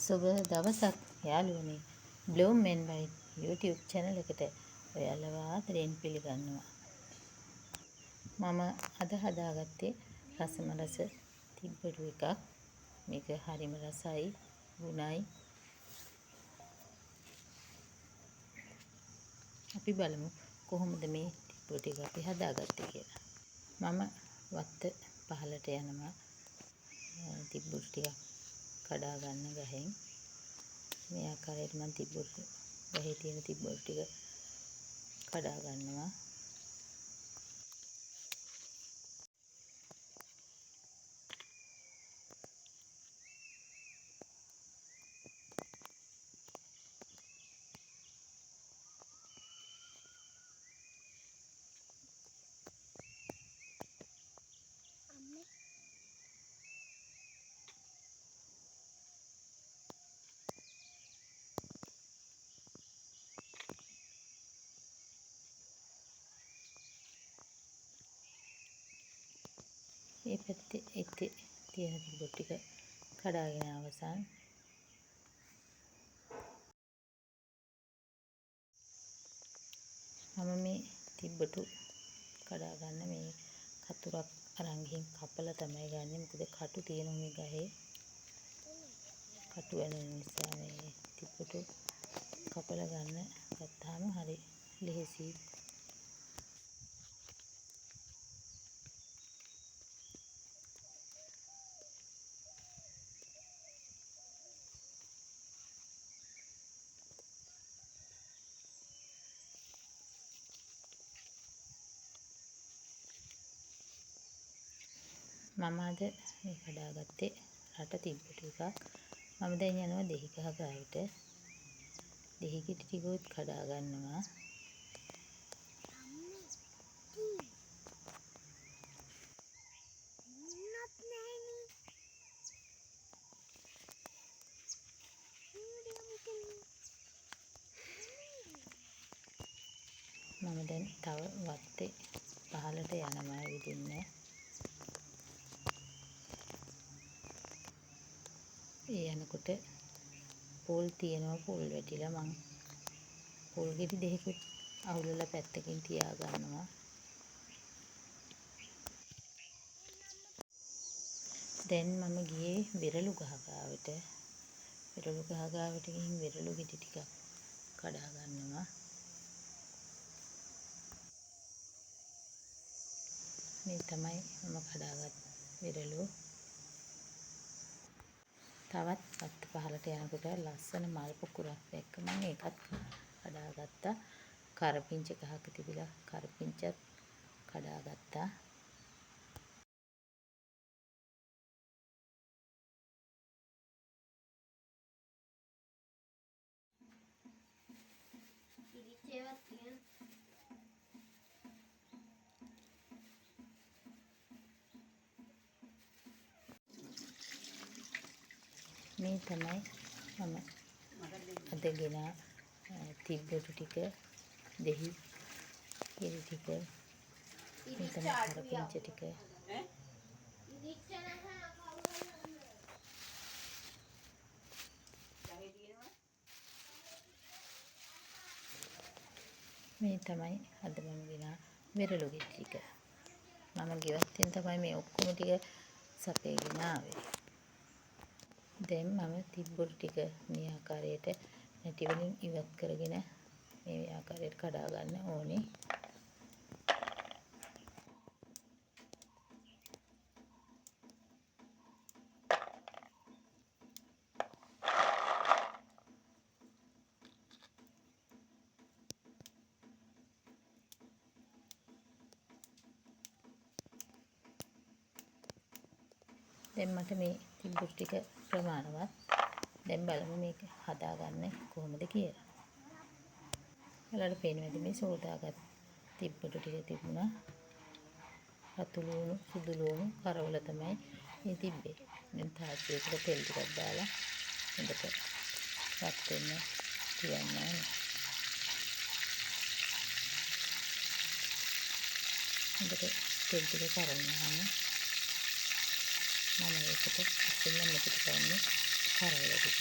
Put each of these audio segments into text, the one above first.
සුබ දවසක් යාළුවනේ. Bloom and White YouTube channel එකට ඔයාලව ආදරෙන් පිළිගන්නවා. මම අද හදාගත්තේ රසම රස තිබ්බටු එකක්. මේක හරිම රසයි, ගුණයි. අපි බලමු කොහොමද මේ තිබ්බටු එක අපි හදාගත්තේ කියලා. මම වත්ත පහලට යනවා තිබ්බටු ටිකක් කඩා ගන්න ගහෙන්. මේ ආකාරයට මම තිබ්බටු ගහේ තියෙන තිබ්බටු ටික කඩා ගන්නවා. මේ පැත්තේ ඉත්තේ තියෙන තිබ්බටු ටික කඩාගෙන අවසන්. මම මේ තිබ්බටු කඩා ගන්න මේ කතුරක් අරන් ගිහින් කපලා තමයි ගන්නෙ. මොකද කටු තියෙනවා මේ ගහේ. කටු වෙන නිසා මේ තිබ්බටු කපලා ගන්න ගත්තාම හරි ලෙහෙසි. මම අද මේ කඩාගත්තේ රට තිබ්බටු එකක්. මම දැන් යනවා දෙහි ගහ ගාවට. දෙහි ගෙඩි ටිකත් කඩා ගන්නවා. මම දැන් තව වත්තේ පහලට යනවා ඇවිදින්න. ඒ යනකොට පොල් තියෙනවා, පොල් වැටිලා මං පොල් ගෙඩි දෙකකුත් අහුලලා පැත්තකින් තියා ගන්නවා. දැන් මම ගියේ වෙරළු ගහ ගාවට. වෙරළු ගහ ගාවට ගිහින් වෙරළු ගෙඩි ටිකක් කඩා ගන්නවා. මේ තමයි මම කඩාගත් වෙරළු. තවත් වත්ත පහලට යනකොට ලස්සන මල් පොකුරක් දැක්ක. මම ඒකත් කඩාගත්තා. කරපිංච ගහක තිබිලා කරපිංචත් කඩාගත්තා. මේ තමයි මම අද ගෙන තිබ්බටු ටික, දෙහි කිරි ටික, මේ තමයි කරපිංච ටික. මේ තමයි අද මම ගෙන වෙරළු ගෙඩි ටික. මම ගෙවත්තෙන් තමයි මේ ඔක්කොම ටික සපයගෙන ආවේ. දැන් මම තිබ්බටු ටික මේ ආකාරයට නැටි වලින් ඉවත් කරගෙන මේ ආකාරයට කඩා ගන්න ඕනේ. දැන් මට මේ තිබ්බටු ටික ප්‍රමාණවත්. දැන් බලමු මේක හදාගන්නේ කොහොමද කියලා. ඔයාලට පේනවා ඇති මේ සෝදාගත් තිබ්බටු ටික තිබුණා. රතු ලුණු, සුදු ලුණු කරවල තමයි මේ තිබ්බේ. දැන් තාච්චියකට තෙල් ටිකක් දාලා හොඳට රත් වෙන්න තියන්න ඕනේ. හොඳට තෙල් ටික කරවුනහම මම ඒකට ඉස්සෙල්ලම එකතු කරන්නේ කරවල ටික.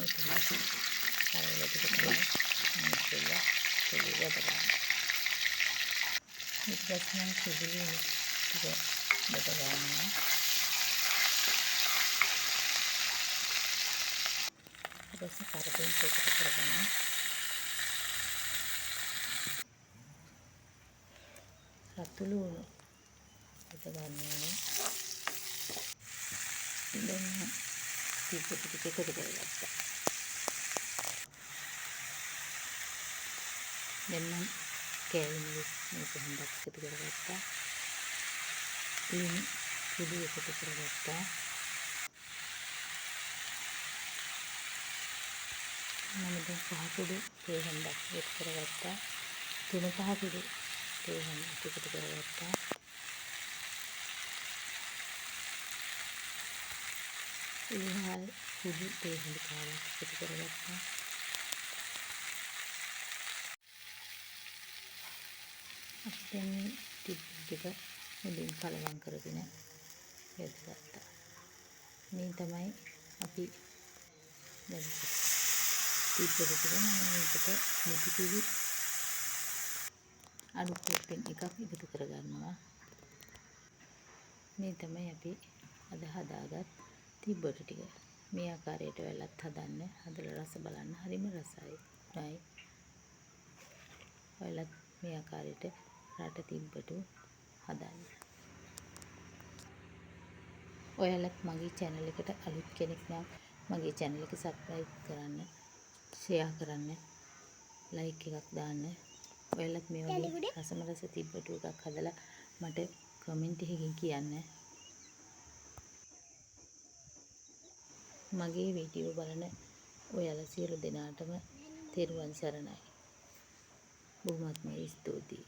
මේ තමයි කරවල ටික තමයි මම ඉස්සෙල්ලා තෙලේ බැද ගන්න. ඊට පස්සේ මම කිකිලි ටික බැද ගන්නවා. ඊට පස්සේ කරපිංච එකතු කරගන්න. රතු ලුණු බැද ගන්න ඕනේ. දැන් තිබ්බ ටික එකතු කරගත්තා. දැන් මම කෑලි මිරිස් මේක හොඳක් එකතු කරගත්තා. ලුණු කුඩු එකතු කරගත්තා. මම දැන් පහ කුඩු තේ හැන්දක් එකතු කරගත්තා. තුන පහ කුඩු තේ හැන්දක් එකතු කරගත්තා. උළුහාල් කුඩු තේ හැඳි කාලක් එකතු කරගත්තා. අපි දැන් මේ ටික හොඳින් කලවම් කරගෙන බෙදගත්තා. මේ තමයි අපි දැන් තිබ්බ ටික. මම මේකට මුතු කිරි අලුත් කොප්පෙන් එකක් එකතු කරගන්නවා. මේ තමයි අපි අද හදාගත් තිබ්බට ටික. මේ ආකාරයට ඔයාලත් හදන්න, හදලා රස බලන්න, හරිම රසයි. නයි. ඔයාලත් මේ ආකාරයට රට තිබ්බටු හදන්න. ඔයාලත් මගේ channel එකට අලුත් කෙනෙක් නම් මගේ channel එක subscribe කරන්න, share කරන්න, like එකක් දාන්න. ඔයාලත් මේ වගේ රසම රස තිබ්බටු එකක් හදලා මට කමෙන්ට් එකකින් කියන්න. මගේ වීඩියෝ බලන ඔයාලා සියලු දෙනාටම තෙරුවන් සරණයි. බොහොමත්ම ස්තුතියි.